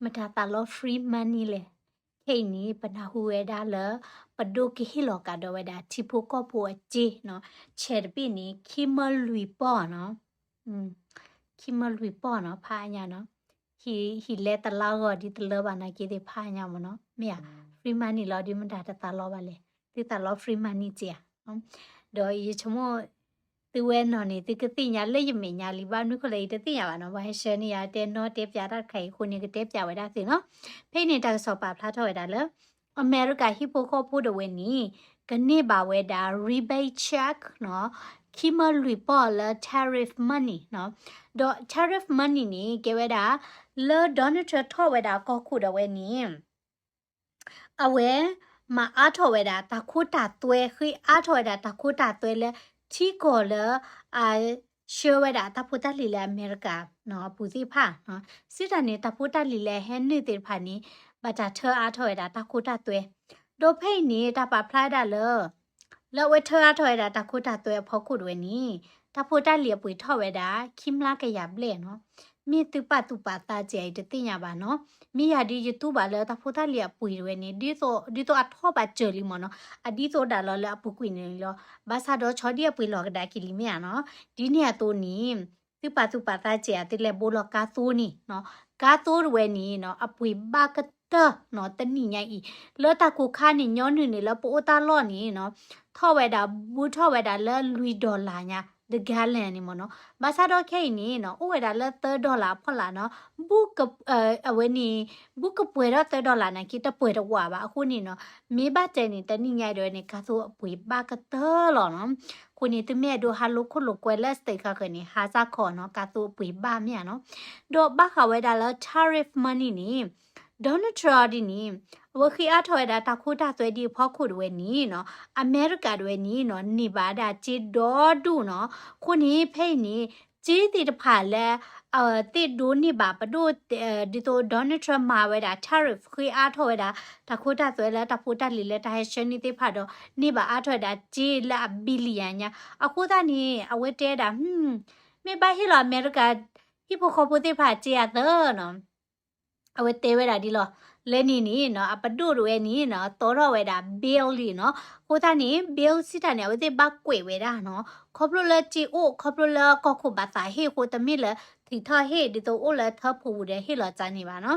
မတၤသးလီ free money လဲၣ်. ခဲအံၤန့ၣ် ပနၢ်ဟူဝဲဒၣ်လၢ ပဒိၣ်ကဟ့ၣ်လီၤကဒီးဝဲဒၣ် ထံဖိကီၢ်ဖိအစ့နီၤ, ဆဲးတဘ့ၣ်န့ၣ် ခံမၢလွံၢ်ပီၢ်နီၤ, ခံမၢလွံၢ်ပီၢ်နီၤ, ဖးအါညါနီၤ, ဟံၣ်လဲတလါဂီၤဒ်တလၢဘၣ်နာ်က့သ့ၣ်ဖးအါညါမ့ၢ်နီၤ, မ့ၢ်ဧါ, free money လီၤဒ်မတၤတသးလီဘၣ်လဲၣ်, သုသးလီ free money စ့ဧါ. ဒီးယဆိကမိၣ် သုဝဲနီၤန့ၣ် သုကသ့ၣ်ညါလၢယမဲာ်ညါလံဘၣ်မနုၤဃိလဲၣ် ယတသ့ၣ်ညါဘၣ်နီၤ, ပှၤဟဲဆှၢန့ၢ်ယၤတဲနီၤတဲပၠးတၢ်တခါအံၤအဃိန့ၣ် ကတဲပၠးဝဲဒၣ်သုနီၤ. ဖဲအံၤန့ၣ် တၢ်ကစီၣ်ပာ်ဖျါထီၣ်ဝဲဒၣ်လၢ အမဲရကၤဟံၣ်ဖိဃီဖိဒၣ်ဝဲန့ၣ် ကန့ၢ်ဘၣ်ဝဲဒၣ် rebate check နီၤ, ခံမၢလွံၢ်ပီၢ်လၢ tariff money နီၤ, ဒီး tariff money န့ၣ် ကဲဝဲဒၣ် လၢ Donald Trump ထီၣ်ဝဲဒၣ်ကီၢ်ခိၣ်ဒၣ်ဝဲန့ၣ် အဝဲ မၤအါထီၣ်ဝဲဒၣ်တၢ်ခိတၢ်သွဲ ဃ့အါထီၣ်ဝဲဒၣ်တၢ်ခိတၢ်သွဲလၢ ထံကီၢ်လၢ အ ဆှၢဝဲဒၣ်တၢ်ဖိတၢ်လံၤလၢအမဲရကၤ အပူၤသ့ၣ်တဖၣ်, စံးတၢ်န့ၣ် တၢ်ဖိတၢ်လံၤလၢအဟဲနုာ်သ့ၣ်တဖၣ်န့ၣ် ဘၣ်တၢ်ထၢအါထီၣ်ဝဲဒၣ်တၢ်ခိတၢ်သွဲ, ဒီးဖဲအံၤန့ၣ် တၢ်ပာ်ဖျါဝဲဒၣ်လၢ လၢအဝဲထၢအါထီၣ်ဝဲဒၣ်တၢ်ခိတၢ်သွဲအဖီခိၣ်ဒၣ်ဝဲန့ၣ် တၢ်ဖိတၢ်လံၤအပှ့ၤထီၣ်ဝဲဒၣ် ခံမျးကယၤဘျဲၣ်နီၤ, မ့ၢ်သုပာ်သူၣ်ပာ်သးစ့ၢ်အံၤတသ့ၣ်ညါဘၣ်နီၤ, မ့ၢ်ယၤဒ်ယတူၢ်ဘၣ်လၢတၢ်ဖိတၢ်လံၤအပှ့ၤဒၣ်ဝဲန့ၣ် ဒ်သိးအထီၣ်ဘၣ်စၢၤလံမ့ၢ်နီၤ, အဒ်သိးဒၣ်လီၤလၢအပူၤကွံာ်န့ၣ်လီၤ, ဘၣ်ဆၣ်ဒီးဆီဒံၣ်အပှ့ၤလီၤကဒါက့ၤလံမ့ၢ်ဧါနီၤ, ဒ်န့ၣ်အသိးန့ၣ် သုပာ်သူၣ်ပာ်သးစ့ၢ်အံၤ သုလဲၤဘိလီၤကါသိန့ၣ်နီၤ, ကါသိဒၣ်ဝဲန့ၣ်နီၤ အပှ့ၤဘၣ်ကတၢၢ်နီၤ တနံၣ်ညါအံၤ, လၢတၢ်ကိၢ်ခါန့ၣ် ညီနုၢ်န့ၣ်လၢပအိၣ်တၢ်လီၢ်န့ၣ်နီၤ, ထီၣ်ဝဲဒၣ် ဘူးထီၣ်ဝဲဒၣ်လၢလွံၢ် dollar ညါ the gallon န့ၣ်မ့ၢ်နီၤ, ဘၣ်ဆၣ်ဒီးခဲအံၤန့ၣ်နီၤ အိၣ်ဝဲဒၣ်လၢသၢ dollar အဖီလာ်နီၤ, ဘူးက အဝဲန့ၣ် ဘူးကပှဲၤထီၣ်သၢ dollar နာ်က့ တပှဲၤတဝးဘၣ်အဃိန့ၣ်နီၤ, မ့ၢ်ဘၣ်တဲန့ၣ် တနံၣ်ညါအံၤဒၣ်ဝဲန့ၣ် ကါသိအပှ့ၤဘၣ်ကတၢၢ်လီၤနီၤ, အဃိန့ၣ် သုမ့ၢ်အဲၣ်ဒိးဟးလိာ်ခိၣ်လိာ်ကွဲလၢ state ခါဃၢၤန့ၣ် ဟးစ့ၢ်ကီးနီၤ, ကါသိအပှ့ၤဘၣ်မ့ၢ်ဧါနီၤ, ဒီးဘၣ်ဃးဝဲဒၣ်လၢ tariff money န့ၣ် Donald Trump ဒ်န့ၣ် အဝဲဃ့အါထီၣ်ဝဲဒၣ်တၢ်ခိတၢ်သွဲဒ်အဖီခိၣ်ဒၣ်ဝဲန့ၣ်နီၤ, အမဲရကၤဒၣ်ဝဲန့ၣ်နီၤ န့ၢ်ဘၣ်ဒၣ်စ့ဒီဒူၣ်နီၤ, အဃိန့ၣ် ဖဲအံၤန့ၣ် စ့သ့ၣ်တဖၣ်လၢ သ့ၣ်ဒိးန့ၢ်ဘၣ်ပဒိၣ် ဒ်သိး Donald Trump မၤဝဲဒၣ် tariff ဃ့အါထီၣ်ဝဲဒၣ် တၢ်ခိတၢ်သွဲလၢတၢ်ဖိတၢ်လံၤလၢတၢ်ဟဲဆှၢန့ၢ်သ့ၣ်တဖၣ်ဒီး န့ၢ်ဘၣ်အါထီၣ်ဝဲဒၣ်စ့လၢအ billion ညါ, အဃိသတးန့ၣ် အဝဲတဲဒၣ် မ့ၢ်ဘၣ်ဟ့ၣ်လီၤအမဲရကၤ ဟံၣ်ဖိဃီဖိသ့ၣ်တဖၣ်စ့အသၢနီၤ အဝဲတဲဝဲဒၣ်ဒ်လီၤ. လၢန့ၣ်န့ၣ်နီၤ အပဒိၣ်ဒၣ်ဝဲန့ၣ်နီၤ တီထီၣ်ဝဲဒၣ် bill လံနီၤ. အဃိသတးန့ၣ် bill စံးတၢ်န့ၣ် အဝဲသ့ၣ်ဘၣ်ကွဲးဝဲဒၣ်နီၤ. ခီဖျိလၢစ့အိၣ် ခီဖျိလၢကီၢ်ခိၣ်ဘၣ်သးဟ့ၣ်အဃိ တမ့ၢ်လၢ ထုးထီၣ်ဟ့ၣ် ဒ်သိးအိၣ်လၢထၢဖှိၣ်ပူၤဒီးဟ့ၣ်လီၤစ့န့ၣ်ဘၣ်နီၤ.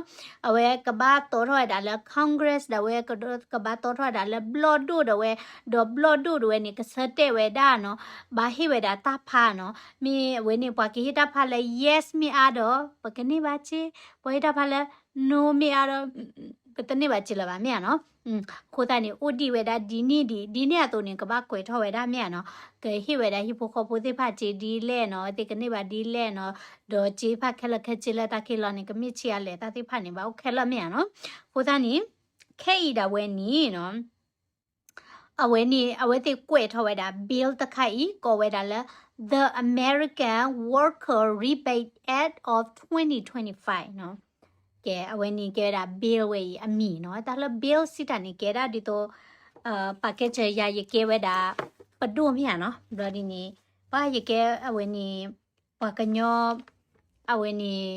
အဝဲကဘၣ်တီထီၣ်ဝဲဒၣ်လၢ Congress ဒၣ်ဝဲ ကဘၣ်တီထီၣ်ဝဲဒၣ်လၢဘျီၣ်ဒိၣ်ဒၣ်ဝဲ, ဒီးဘျီၣ်ဒိၣ်ဒၣ်ဝဲန့ၣ် ကဆၢတဲာ်ဝဲဒၣ်နီၤ ဘၣ်ဟ့ၣ်ဝဲဒၣ်တၢ်ဖးနီၤ. မ့ၢ်အဝဲန့ၣ် ပှၤကဟ့ၣ်တၢ်ဖးလၢ yes မ့ၢ်အါဒီး ပကန့ၢ်ဘၣ်စ့, ပှၤဟ့ၣ်တၢ်ဖးလၢ no မ့ၢ်အါဒီး ပတန့ၢ်ဘၣ်စ့လၢၤဘၣ်မ့ၢ်ဧါနီၤ. အဃိသတးန့ၣ် အိၣ်ဒံးဝဲဒၣ်ဒ်န့ၣ်ဒံး ဒ်န့ၣ်အသိးန့ၣ် ကဘၣ်ကွဲးထီၣ်ဝဲဒၣ်မ့ၢ်ဧါနီၤ. ကဟ့ၣ်ဝဲဒၣ်ဟံၣ်ဖိဃီဖိသ့ၣ်တဖၣ်စ့ဒ်လဲၣ်နီၤ, သ့ၣ်ကန့ၢ်ဘၣ်ဒ်လဲၣ်နီၤ, ဒီးစ့တဖၣ်ခဲလၢာ်ခဲဆ့လၢတၢ်ကဟ့ၣ်လီၤန့ၣ် ကမ့ၢ်ဆံးအါလဲၣ်တၢ်သ့ၣ်တဖၣ်န့ၣ် ဘၣ်အိၣ်ခဲလၢာ်မ့ၢ်ဧါနီၤ. အဃိသတးန့ၣ် ခဲအံၤဒၣ်ဝဲန့ၣ်နီၤ အဝဲန့ၣ် အဝဲသ့ၣ်ကွဲးထီၣ်ဝဲဒၣ် bill တခါအံၤ ကိးဝဲဒၣ်လၢ The American Worker Rebate Act of twenty twenty-five နီၤ. ကဲ အဝဲန့ၣ်ကဲဝဲဒၣ် bill ဝဲအံၤအမံၤနီၤ. တၢ်လၢ bill စံးတၢ်န့ၣ် ကဲဒၣ်ဒ်သိး ပာ်ကဲစၢၤယၤ ယကဲဝဲဒၣ်ပဒိၣ်မ့ၢ်ဧါနီၤ. ဘျီဒ်န့ၣ် ပှၤယကဲအဝဲန့ၣ် ပှၤကညီ အဝဲန့ၣ်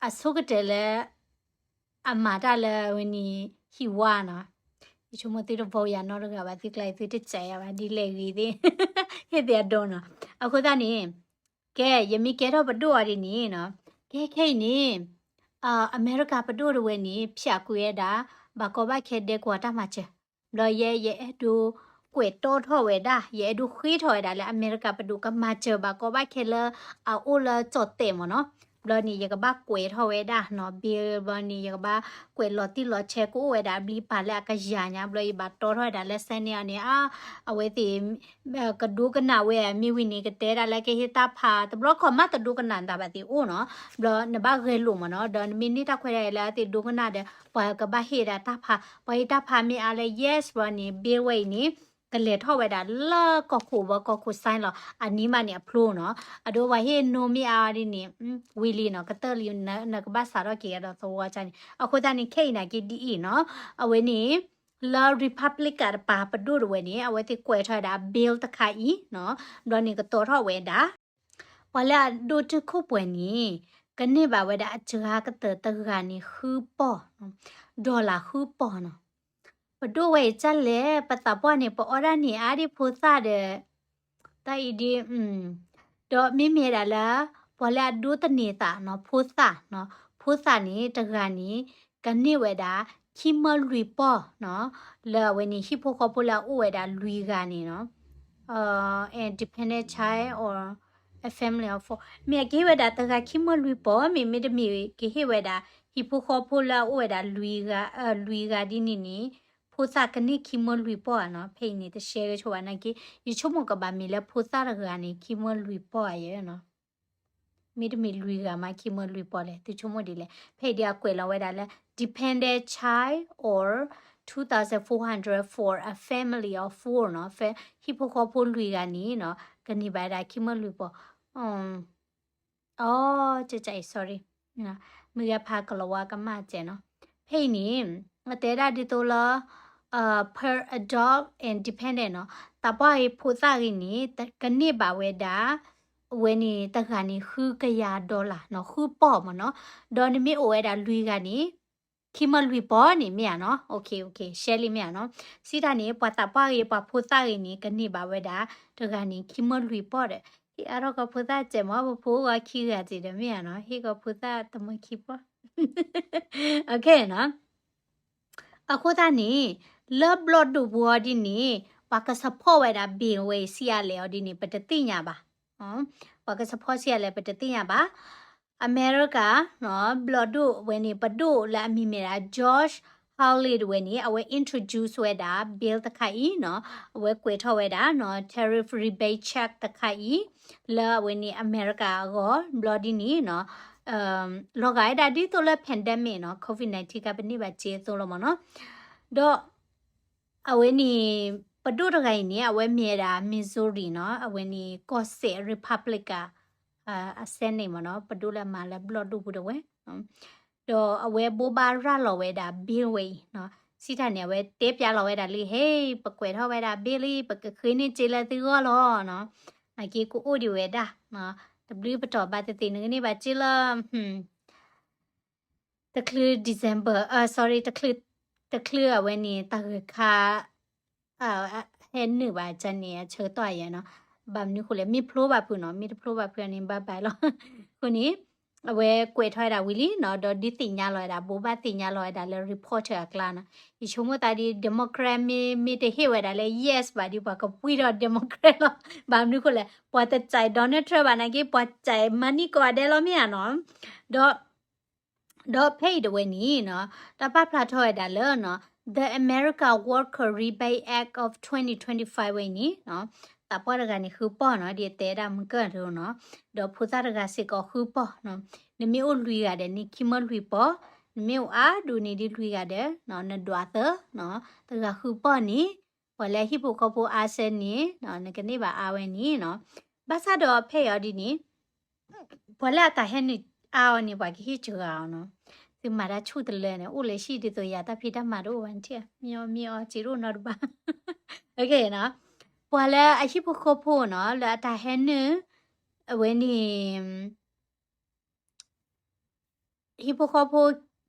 အဆိကတၢၢ်လၢ အမၤတၢ်လၢအဝဲန့ၣ် ဟံၣ်ဝါနီၤ. ယဆိကမိၣ်သုတ vote ယၤနီတဂၤဘၣ် သုကျါအံၤသုတစံးယၤဘၣ် ဒ်လဲၣ်ဂ့ၤသ့ၣ် ဟ့ၣ်သ့ၣ်အဒိနီၤ. အဃိသတးန့ၣ် ကဲ ယမ့ၢ်ကဲထီၣ်ပဒိၣ်အီၤဒ်န့ၣ်နီၤ, ကဲခဲအံၤန့ၣ် အမဲရကၤပဒိၣ်တဝဲန့ၣ် ဖၠးကွံာ်ဝဲဒၣ် ဘၣ်ကီဘၣ်ခဲဒဲကဝီၤတၢ်မၤစၢၤ. ဘျီယဲ ယအဲၣ်ဒိးကွဲးတီထီၣ်ဝဲဒၣ် ယအဲၣ်ဒိးဃ့ထီၣ်ဝဲဒၣ်လၢ အမဲရကၤပဒိၣ်ကမၤစၢၤဘၣ်ကီဘၣ်ခဲလၢအအိၣ်လၢကၠီၣ်တဲာ်မ့ၢ်နီၤ. ဘျီန့ၣ် ယကဘၣ်ကွဲးထီၣ်ဝဲဒၣ်နီၤ bill ဘျီန့ၣ် ယကဘၣ်ကွဲးလီၤတံၢ်လီၤဆဲး ကအိၣ်ဝဲဒၣ်အဘျံးပာ်လၢအကယၤညါ ဘျီယဘၣ်တီထီၣ်ဝဲဒၣ်လၢ Senate အီၤန့ၣ် အဝဲသ့ၣ် ကဒိကနၣ်ဝဲ မ့ၢ်ဝံၤန့ၣ် ကတဲဒၣ်လၢကဟ့ၣ်တၢ်ဖး တဘျီခီမးတဒိကနၣ်တၢ်ဘၣ်သ့ၣ်အိၣ်နီၤ. ဘျီနဘၣ်ဂဲၤလိာ်မ့ၢ်နီၤ ဒီးနမ့ၢ်န့ၢ်တၢ်ခွဲးတၢ်ယာ်လၢအဝဲသ့ၣ်ဒိကနၣ်ဒီး ပှၤကဘၣ်ဟ့ၣ်ဒၣ်တၢ်ဖး ပှၤဟ့ၣ်တၢ်ဖးမ့ၢ်အါလၢ yes ဘျီန့ၣ် bill ဝဲအံၤန့ၣ် ကလဲၤထီၣ်ဝဲဒၣ်လၢကီၢ်ခိၣ်ဘၣ် ကီၢ်ခိၣ် sign လီၤ အနံၤမးန့ၣ်အဖျိနီၤ. အဒိပှၤဟ့ၣ် no မ့ၢ်အါဒ်န့ၣ် ဝံၤလံနီၤ ကတၢၢ်လံ နကဘၣ်စးထီၣ်က့ၤဒီးသဝီကန့ၣ်. အဃိသတးန့ၣ် ခဲအံၤနာ်က့ဒ်အံၤနီၤ အဝဲန့ၣ် လၢ Republican တပၤပဒိၣ်တဝဲန့ၣ် အဝဲသ့ၣ်ကွဲးထီၣ်ဝဲဒၣ် bill တခါအံၤနီၤ ဘျီန့ၣ်ကတီၤထီၣ်ဝဲဒၣ် ပှၤလၢအဒိၣ်တုာ်ခိၣ်ပှဲၤန့ၣ် ကန့ၢ်ဘၣ်ဝဲဒၣ်အစှၤကတၢၢ်တဂၤန့ၣ် ဃုပီၢ်နီၤ, dollar ဃုပီၢ်နီၤ. ပဒိၣ်ဝဲအံၤဒ်လဲၣ်, ပသးပှၢ်န့ၣ် ပအီၣ်ဒၣ်န့ၢ်အါဒံးဖိသၣ်ဒီး တၢ်အံၤဒ်, ဒီးမ့မ့ၢ်ဒၣ်လၢ ပှၤလၢအဒိးသန့ၤသးနီၤ ဖိသၣ်နီၤ, ဖိသၣ်န့ၣ် တဂၤန့ၣ် ကန့ၢ်ဝဲဒၣ် ခံမၢလွံၢ်ပီၢ်နီၤ, လၢအဝဲန့ၣ် ဟံၣ်ဖိဃီဖိလၢအအိၣ်ဝဲဒၣ်လွံၢ်ဂၤန့ၣ်နီၤ, a dependent child or a family of four မ့ၢ်အကဟ့ၣ်ဝဲဒၣ်တဂၤ ခံမၢလွံၢ်ပီၢ်, မ့မ့ၢ်တမ့ၢ်ကဟ့ၣ်ဝဲဒၣ် ဟံၣ်ဖိဃီဖိလၢအအိၣ်ဝဲဒၣ်လွံၢ်ဂၤ, လွံၢ်ဂၤဒ်န့ၣ်န့ၣ် ဖိသၣ်ကန့ၢ်ခံမၢလွံၢ်ပီၢ်ဧါနီၤ. ဖဲအံၤန့ၣ် တရှဲဂဲၤဆိဘၣ်နာ်က့, ယဆိကမိၣ်ကဘၣ်မ့ၢ်လၢဖိသၣ်တဂၤန့ၣ် ခံမၢလွံၢ်ပီၢ်ဧါနီၤ. မ့တမ့ၢ်လွံၢ်ဂၤမး ခံမၢလွံၢ်ပီၢ်လဲၣ်, သုဆိကမိၣ်ဒ်လဲၣ်. ဖဲအံၤဒ်အကွဲးလီၤဝဲဒၣ်လၢ dependent child or two thousand four hundred for a family of four နီၤ, ဟံၣ်ဖိဃီဖိလွံၢ်ဂၤန့ၣ်နီၤ ကန့ၢ်ဘၣ်ဝဲဒၣ်ခံမၢလွံၢ်ပီၢ်. အီ, ကကအံၤ sorry, မုၢ်ဂၤဖးကလီၤဝါကမၣ်စဲးနီၤ. ဖဲအံၤန့ၣ် အတဲဒၣ်ဒ်သိးလၢ per adult and dependent နီၤ, သးပှၢ်ဂ့ၤဖိသၣ်ဂ့ၤန့ၣ် ကန့ၢ်ဘၣ်ဝဲဒၣ် အဝဲန့ၣ်တဂၤန့ၣ် ဃုကယၤ dollar နီၤ, ဃုပီၢ်မးနီၤ. ဒီးနမ့ၢ်အိၣ်ဝဲဒၣ်လွံၢ်ဂၤန့ၣ် ခံမၢလွံၢ်ပီၢ်န့ၣ် မ့ၢ်ဧါနီၤ. ရှဲလံ မ့ၢ်ဧါနီၤ. စံးတၢ်န့ၣ် ပှၤသးပှၢ်ဂ့ၤ ပှၤဖိသၣ်ဂ့ၤန့ၣ် ကန့ၢ်ဘၣ်ဝဲဒၣ် တဂၤန့ၣ် ခံမၢလွံၢ်ပီၢ်ဒီး ဟ့ၣ်အါထီၣ်ကီးဖိသၣ်စဲးမး, ပဖိဂီၤခံဂၤစ့းဒီးမ့ၢ်ဧါနီၤ, ဟ့ၣ်ကီးဖိသၣ်တမၢခံပီၢ်. အဃိသတးန့ၣ် လၢဘျီၣ်ဒိၣ်ပူၤအီၤဒ်န့ၣ် ပှၤက support ဝဲဒၣ် bill ဝဲအံၤဆံးအါလဲၣ်အီၤဒ်န့ၣ် ပတသ့ၣ်ညါဘၣ်. ပှၤက support ဆံးအါလဲၣ် ပတသ့ၣ်ညါဘၣ်. အမဲရကၤ ဘျီၣ်ဒိၣ်ဝဲန့ၣ် ပဒိၣ်လၢအမံၤမ့ၢ်ဒၣ် Josh Hawley ဝဲန့ၣ် အဝဲ introduce ဝဲဒၣ် bill တခါအံၤနီၤ, အဝဲကွဲးထီၣ်ဝဲဒၣ် tariff rebate check တခါအံၤ လၢအဝဲန့ၣ် အမဲရကၤအဂီၢ် ဘျီဒ်န့ၣ်နီၤ, လီၤဂာ်ဝဲဒၣ်ဒ်သိးလၢ pandemic နီၤ, covid nineteen ကပန့ၢ်ဘၣ်စ့အသိးလီၤမးနီၤ. ဒီး အဝဲန့ၣ် ပဒိၣ်တဂၤအံၤန့ၣ် အဝဲမ့ၢ်ဝဲဒၣ် Missouri နီၤ, အဝဲန့ၣ် ကီၢ်စဲၣ် Republican အ Senate မးနီၤ, ပဒိၣ်လၢအမၤလၢဘျီၣ်ဒိၣ်ပူၤတဝဲ ဒီးအဝဲဘိးဘၣ်ရၤလီၤဝဲဒၣ် bill ဝဲအံၤနီၤ, စံးတၢ်န့ၣ် အဝဲတဲပျးလီၤဝဲဒၣ်လံ ဟ့ၣ် ပကွဲးထီၣ်ဝဲဒၣ် bill လံ ပကဃ့န့ၢ်စ့လၢသုဂီၢ်လီၤနီၤ, နာ်က့ကအိၣ်ဒံးဝဲဒၣ်, တဘျုးပတီၢ်ဘၣ်သ့ၣ်သ့ၣ် နကန့ၢ်ဘၣ်စ့လၢ တချုး December, sorry, တချုးအဝဲန့ၣ် တၢ်ဂၢၢ်ခါ ဟဲနုာ်ဘၣ်န့ၣ် အဆၢကတီၢ်ယဲနီၤ, ဘၣ်မနုၤဃိလဲၣ် မ့ၢ်ဖျိဘၣ်ဖုးနီၤ, မ့ၢ်တဖျိဘၣ်ဖုးန့ၣ် bye bye လီၤ. အဃိန့ၣ် အဝဲကွဲးထီၣ်ဝဲဒၣ်ဝံၤလံနီၤ, ဒီးဒုးသ့ၣ်ညါလီၤဝဲဒၣ် ဘိးဘၣ်သ့ၣ်ညါလီၤဝဲဒၣ်လၢ reporter အကျါနီၤ, ယဆိကမိၣ်သးဒ် Democrat မ့ၢ် မ့ၢ်တဟ့ၣ်ဝဲဒၣ်လၢ yes ဘၣ်ဒီး ပှၤကပှံၢ်ထီၣ် Democrat လီၤ, ဘၣ်မနုၤဃိလဲၣ် ပှၤတစဲး Donald Trump ဘၣ်နာ်က့ ပှၤစဲး money ကိးဂၤဒဲးလီၤ မ့ၢ်ဧါနီၤ, ဒီး ဒီးဖဲအံၤတဝဲန့ၣ်နီၤ, တၢ်ပာ်ဖျါထီၣ်ဝဲဒၣ်လၢနီၤ The America Worker Rebate Act of twenty twenty-five ဝဲအံၤန့ၣ်နီၤ, သးပှၢ်တဂၤန့ၣ်ဃုပီၢ်နီၤ, ဒ်အတဲဒၣ်မုၢ်ကၢၢ်ဒိနီၤ, ဒီးဖိသၣ်တဂၤစ့ၢ်ကီးဃုပီၢ်နီၤ, နမ့ၢ်အိၣ်လွံၢ်ဂၤဒီးန့ၣ် ခံမၢလွံၢ်ပီၢ်, နမ့ၢ်အိၣ်အါဒူန့ၣ်ဒ်လွံၢ်ဂၤဒီး နဒွးသၢနီၤ, တဂၤဃုပီၢ်န့ၣ် ပှၤလၢအဟံၣ်ဖိဃီဖိအါဆၢန့ၣ် နကန့ၢ်ဘၣ်အါဝဲန့ၣ်နီၤ, ဘၣ်ဆၣ်ဒီးဖဲအံၤအီၤဒ်န့ၣ် ပှၤလၢအတၢ်ဟဲနုာ်အါအီၤန့ၣ် ပှၤကဟ့ၣ်စှၤအီၤနီၤ, သုမၤတၢ်ဆူၣ်တလၢန့ၣ် အိၣ်လၢဟံၣ်ဒ်သိးယၤတၢ်ဖံးတၢ်မၤတအိၣ်ဘၣ်ထံၣ်, မ့ၢ်အီၣ်မ့ၢ်အီစံးတအိၣ်နီတဘၣ်, ပှၤလၢအဟံၣ်ဖိဃီဖိနီၤ လၢအတၢ်ဟဲနုာ် အဝဲန့ၣ် ဟံၣ်ဖိဃီဖိ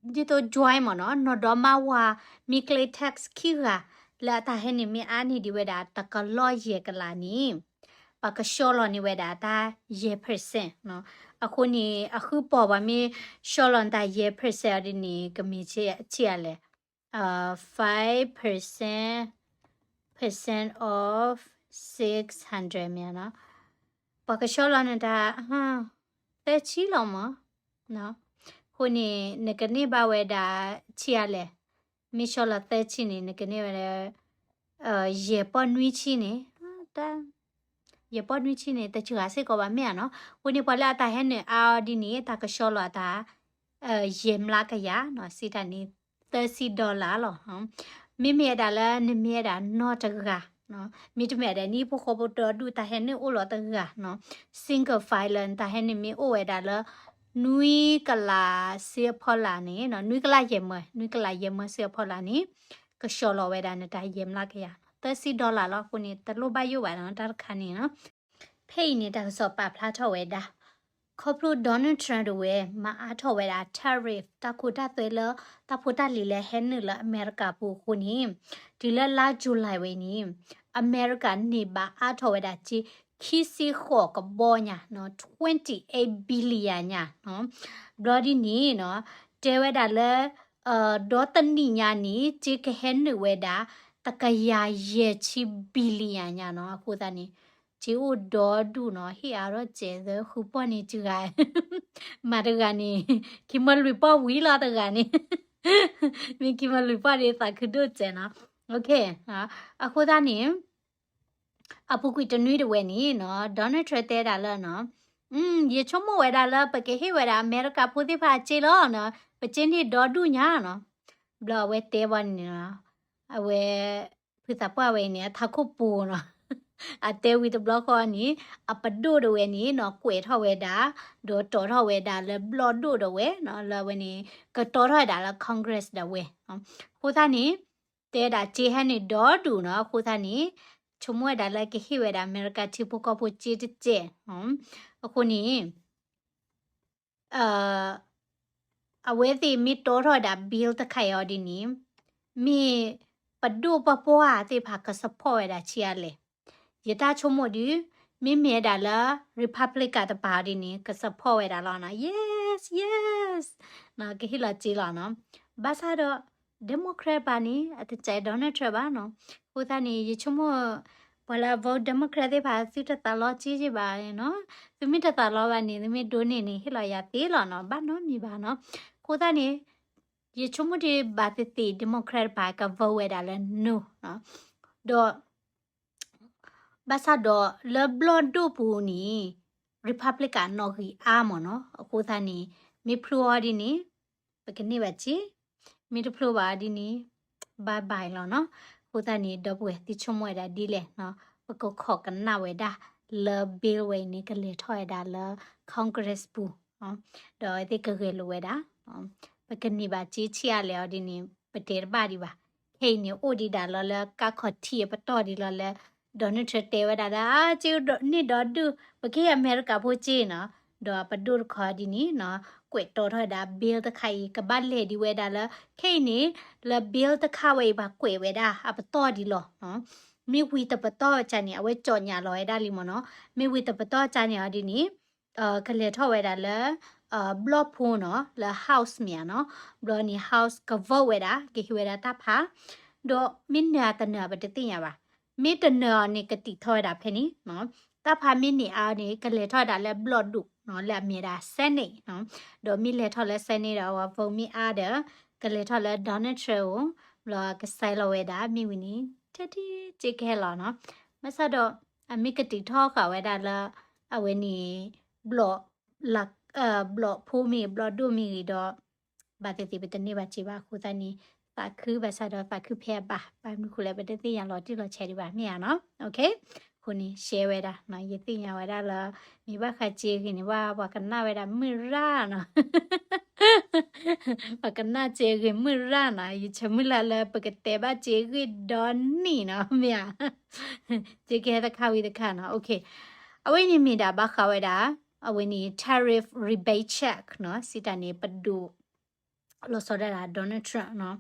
ဒ်သိး join မ့ၢ်နီၤ, နီၢ်ဒီမါဝၤ မ့ၢ်ကျဲ tax ခံဂၤ လၢအတၢ်ဟဲနုာ်မ့ၢ်အါန့ၢ်ဒံးဝဲဒၣ် တကလီၢ်ယဲၢ်ကလးန့ၣ် ပှၤကဆှီလီၤန့ၢ်ဝဲဒၣ်တၢ်ယဲၢ် percent နီၤ, အဃိန့ၣ် အဃုပီၢ်ပှၤမ့ၢ်ဆှီလီၤနတၢ်ယဲၢ် percent အီၤဒ်န့ၣ် ကမ့ၢ်ဆံးအလဲၣ် five percent, percent of six hundred မ့ၢ်နီၤ, ပှၤကဆှီလီၤနတၢ် သၢဆံလီၤမး, အဃိန့ၣ် နကန့ၢ်ဘၣ်ဝဲဒၣ်ဆံးအလဲၣ်, မ့ၢ်ဆှီလီၤသၢဆံန့ၣ် နကန့ၢ်ဝဲဒၣ် ယဲၢ်ပီၢ်နွံဆံန့ၣ် တၢ် ယဲၢ်ပီၢ်နွံဆံန့ၣ် တစှၤစ့ၢ်ကီးဘၣ်မ့ၢ်ဧါနီၤ, အဃိန့ၣ် ပှၤလၢအတၢ်ဟဲနုာ်အါအီၤဒ်န့ၣ် တၢ်ကဆှီလီၤအတၢ် ယဲၢ်မျးကယၤနီၤ, စံးတၢ်န့ၣ် သၢဆံ dollar လီၤ. မ့မ့ၢ်ဝဲဒၣ်လၢနမ့ၢ်ဝဲဒၣ်နီၢ်တဂၤ, မ့တမ့ၢ်ဒၣ် နဟံၣ်ဖိဃီဖိတဒူၣ် တၢ်ဟဲနုာ်အိၣ်လီၤတဂၤနီၤ, single filer တၢ်ဟဲနုာ်မ့ၢ်အိၣ်ဝဲဒၣ်လၢ နွံကလးဆံအဖီလာ်န့ၣ်, နွံကလးယဲၢ်မၢ, နွံကလးယဲၢ်မၢဆံအဖီလာ်န့ၣ် ကဆှီလီၤဝဲဒၣ်နတၢ်ယဲၢ်မျးကယၤ, သၢဆံ dollar လီၤ. အဃိန့ၣ် တလိၣ်ဘၣ်ယိၣ်ဘၣ်နီၤ တၢ်တခါန့ၣ်နီၤ. ဖဲအံၤန့ၣ် တၢ်ကစီၣ်ပာ်ဖျါထီၣ်ဝဲဒၣ် ခီဖျိ Donald Trump တဝဲ မၤအါထီၣ်ဝဲဒၣ် tariff တၢ်ခိတၢ်သွဲလၢ တၢ်ဖိတၢ်လံၤလၢဟဲနုာ်လၢအမဲရကၤပူၤအဃိန့ၣ်, တုၤလၢလါ July ဝဲန့ၣ်, အမဲရကၤန့ၢ်ဘၣ်အါထီၣ်ဝဲဒၣ်စ့ ခံဆံဃိးကဘီညါနီၤ, twenty-eight billion ညါနီၤ. ဘျီဒ်န့ၣ်နီၤ, တဲဝဲဒၣ်လၢ ဒီတနံၣ်ညါန့ၣ် စ့ကဟဲနုာ်ဝဲဒၣ် တကယၤယဲၢ်ဆံ billion ညါနီၤ. အဃိသတးန့ၣ် စ့အိၣ်ဒီဒူၣ်နီၤ, ဟ့ၣ်အါထီၣ်စဲးသၢ ဃုပီၢ်န့ၣ်တဂၤ, မၤတဂၤန့ၣ် ခံမီလွံၢ်ပီၢ်ဝံၤလီၤတဂၤန့ၣ်, မ့ၢ်ခံမီလွံၢ်ပီၢ်ဒီးသးခုဒိၣ်စဲးနီၤ. အဃိသတးန့ၣ် အပူၤကွံာ်တနွံတဝဲန့ၣ်နီၤ, Donald Trump တဲဒၣ်လၢနီၤ, ယဆိကမိၣ်ဝဲဒၣ်လၢပကဟ့ၣ်ဝဲဒၣ်အမဲရကၤဖိသ့ၣ်တဖၣ်အစ့လီၤနီၤ, ပစ့န့ၢ်ဒီဒူၣ်ညါနီၤ. ဘျီအဝဲတဲဘၣ်န့ၣ်နီၤ, အဝဲ ဖုသးပှၢ်ဝဲအံၤန့ၣ် အထးခိၣ်ပူၤနီၤ, အတဲဝံၤတဘျီဃီန့ၣ် အပဒိၣ်တဝဲန့ၣ်နီၤ ကွဲးထီၣ်ဝဲဒၣ်, ဒီးတီထီၣ်ဝဲဒၣ်လၢဘျီၣ်ဒိၣ်ဒၣ်ဝဲနီၤ, လၢအဝဲန့ၣ် ကတီထီၣ်ဝဲဒၣ်လၢ Congress ဒၣ်ဝဲ. အဃိသတးန့ၣ် တဲဒၣ်စ့ဟဲနုာ်ဒီဒူၣ်နီၤ, အဃိသတးန့ၣ် ဆိကမိၣ်ဝဲဒၣ်လၢကဟ့ၣ်ဝဲဒၣ်အမဲရကၤထံဖိကီၢ်ဖိစ့တစဲး. အဃိန့ၣ် အဝဲသ့ၣ်မ့ၢ်တီထီၣ်ဝဲဒၣ် bill တခါအံၤအီၤဒ်န့ၣ်, မ့ၢ်ပဒိၣ်ပပှၢ်သ့ၣ်တဖၣ်က support ဝဲဒၣ်ဆံးအါလဲၣ်. ယတၢ်ဆိကမိၣ်ဒီး မ့မ့ၢ်ဝဲဒၣ်လၢ Republican တပၤအီၤဒ်န့ၣ် က support ဝဲဒၣ်လီၤနီၤ, yes yes နီၤ, ကဟ့ၣ်လီၤစ့လီၤနီၤ. ဘၣ်ဆၣ်ဒီး Democrat တပၤန့ၣ် အတစဲး Donald Trump ဘၣ်နီၤ. အဃိသတးန့ၣ် ယဆိကမိၣ် ပှၤလၢအ vote Democrat သ့ၣ်တဖၣ် သုတသးလီစ့ယ့ၢ်ဘၣ်နီၤ. သုမ့ၢ်တသးလီဘၣ်န့ၣ် သုမ့ၢ်ဒိးန့ၢ်န့ၣ် ဟ့ၣ်လီၤယၤသ့လီၤနီၤ, ဘၣ်နီတမံၤဘၣ်နီၤ. အဃိသတးန့ၣ် ယဆိကမိၣ်ဒ်ဘၣ်သ့ၣ်သ့ၣ် Democrat တပၤက vote ဝဲဒၣ်လၢ no နီၤ. ဒီး ဘၣ်ဆၣ်ဒီးလၢဘျီၣ်ဒိၣ်ပူၤန့ၣ် Republican နီၣ်ဂံၢ်အါမးနီၤ. အဃိသတးန့ၣ် မ့ၢ်ဖျိအီၤဒ်န့ၣ် ပကန့ၢ်ဘၣ်စ့, မ့ၢ်တဖျိဘၣ်အီၤဒ်န့ၣ် bye bye လီၤနီၤ. အဃိသတးန့ၣ် ဒီပုၢ်ဝဲၢ်သုဆိကမိၣ်ဝဲဒၣ်ဒ်လဲၣ်နီၤ, ပကခိးကနၣ်ဝဲဒၣ်လၢ bill ဝဲအံၤန့ၣ် ကလဲၤထီၣ်ဝဲဒၣ်လၢ Congress ပူၤ, ဒီးအဝဲသ့ၣ်ကဂဲၤလိာ်ဝဲဒၣ်, ပကန့ၢ်ဘၣ်စ့ဆံးအါလဲၣ်အီၤဒ်န့ၣ် ပတဲတဘၣ်ဒံးဘၣ်. ခဲအံၤန့ၣ် အိၣ်ဒံးဒၣ်လီၤလၢကါခီၣ်ထံးအပတီၢ်ဒံးလီၤလၢ Donald Trump တဲဝဲဒၣ်လၢ အစ့န့ၢ်ဒီဒူၣ် ပကဟ့ၣ်အမဲရကၤဖိစ့နီၤ, ဒီးပဒိၣ်တခီဒ်န့ၣ်နီၤ ကွဲးတီထီၣ်ဝဲဒၣ် bill တခါအံၤ ကဘၣ်လဲၤဒံးဝဲဒၣ်လၢ ခဲအံၤန့ၣ် လၢ bill တခါဝဲအံၤ ပှၤကွဲးဝဲဒၣ်အပတီၢ်ဒံးလီၤ. မ့ၢ်ဝံၤတပတီၢ်ကန့ၣ် အဝဲကၠီၣ်ညါလီၤဝဲဒၣ်လံမးနီၤ. မ့ၢ်ဝံၤတပတီၢ်ကန့ၣ်အီၤဒ်န့ၣ် ကလဲၤထီၣ်ဝဲဒၣ်လၢ ဘျီၣ်ဖိနီၤ လၢ House မ့ၢ်ဧါနီၤ. ဘျီန့ၣ် House က vote ဝဲဒၣ် ကဟ့ၣ်ဝဲဒၣ်တၢ်ဖး, ဒီးမ့ၢ်နၢၤအတနၢၤပတသ့ၣ်ညါဘၣ်. မ့ၢ်တနၢၤအီၤန့ၣ် ကတံာ်ထီၣ်ဝဲဒၣ်ဖဲန့ၣ်, တၢ်ဖးမ့ၢ်န့ၢ်အါန့ၣ် ကလဲၤထီၣ်ဝဲဒၣ်လၢဘျီၣ်ဒိၣ်နီၤ လၢအမ့ၢ်ဝဲဒၣ် Senate နီၤ. ဒီးမ့ၢ်လဲၤထီၣ်လၢ Senate ဒီး အဝဲ vote မ့ၢ်အါဒီး ကလဲၤထီၣ်လၢ Donald Trump အအိၣ်, ဘျီက sign လီၤဝဲဒၣ် မ့ၢ်ဝံၤန့ၣ် ထဲဒ်စ့ကဟဲလီၤနီၤ. ဘၣ်ဆၣ်ဒီး အမ့ၢ်ကတံာ်ထီၣ်ဃာ်ဝဲဒၣ်လၢ အဝဲန့ၣ် ဘျီၣ် ဘျီၣ်ဖိမ့ၢ်ဂ့ၤ ဘျီၣ်ဒိၣ်မ့ၢ်ဂ့ၤဒီး ဘၣ်သ့ၣ်သ့ၣ်ပတန့ၢ်ဘၣ်စ့ဘၣ်. အဃိသတးန့ၣ် သးခုဘၣ်ဆၣ်ဒီးသးခုဖဲအဘၣ်, ဘၣ်မနုၤဃိလဲၣ် ပတသ့ၣ်ညါလီၤတံၢ်လီၤဆဲးဒံးဘၣ် မ့ၢ်ဧါနီၤ. အဃိန့ၣ် share ဝဲဒၣ်, ယသ့ၣ်ညါဝဲဒၣ်လၢ မ့ၢ်ဘၣ်ဃးစ့အဂ့ၢ်န့ၣ် ဘၣ်ပှၤကနၣ်ဝဲဒၣ်မုၢ်ရၣ်နီၤ ပှၤကနၣ်စ့အဂ့ၢ်မုၢ်ရၣ်နီၤ. ယဆၢမုၢ်လၢ်လၢပကတဲဘၣ်စ့အဂ့ၢ်ဒီနံၣ်နီၤ မ့ၢ်ဧါ. စ့ကဟဲတခါဝံၤတခါနီၤ. အဝဲန့ၣ်မ့ၢ်ဒၣ်ဘၣ်ဃးဝဲဒၣ် အဝဲန့ၣ် tariff rebate check နီၤ. စံးတၢ်န့ၣ် ပဒိၣ် လီၤဆီဒၣ်တၢ် Donald Trump နီၤ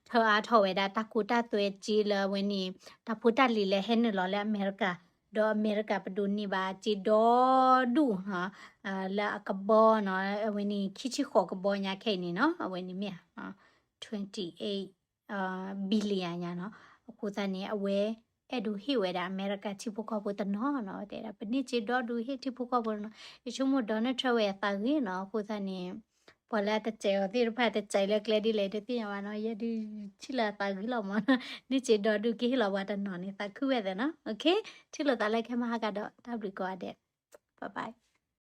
ထၢအါထီၣ်ဝဲဒၣ်တၢ်ခိတၢ်သွဲစ့လၢအဝဲန့ၣ် တၢ်ဖိတၢ်လံၤလၢဟဲနုာ်လီၤလၢအမဲရကၤ, ဒီးအမဲရကၤပဒိၣ်န့ၢ်ဘၣ်စ့ဒီဒူၣ် လၢအကဘီနီၤ အဝဲန့ၣ် ခံဆံဃိးကဘီညါခဲအံၤန့ၣ်နီၤ အဝဲန့ၣ်မ့ၢ် twenty-eight billion ညါနီၤ. အဃိသတးန့ၣ် အဝဲအဲၣ်ဒိးဟ့ၣ်ဝဲဒၣ်အမဲရကၤထံဖိကီၢ်ဖိတနီၤနီၤ တဲဒၣ် ပန့ၢ်စ့ဒီဒူၣ်ဟ့ၣ်ထံဖိကီၢ်ဖိတနီၤ. ယဆိကမိၣ် Donald Trump ဝဲအသးဂ့ၤနီၤ. အဃိသတးန့ၣ် ပှၤလၢအတစဲးအီၤသ့ၣ်တဖၣ် တစဲးလၢကျဲဒ်လဲၣ် တသ့ၣ်ညါဘၣ်နီၤ. ယဲဒုးထံၣ်လၢအသးဂ့ၤလီၤမး န့ၢ်စ့ဒီဒူၣ်ကဟ့ၣ်လီၤပှၤတနီၤန့ၣ် သးခုဝဲသ့ၣ်နီၤ. ထံၣ်လိာ်သးလၢခဲမဟါကဒီး တၢ်ဘျုးကိးဂၤဒဲး bye bye.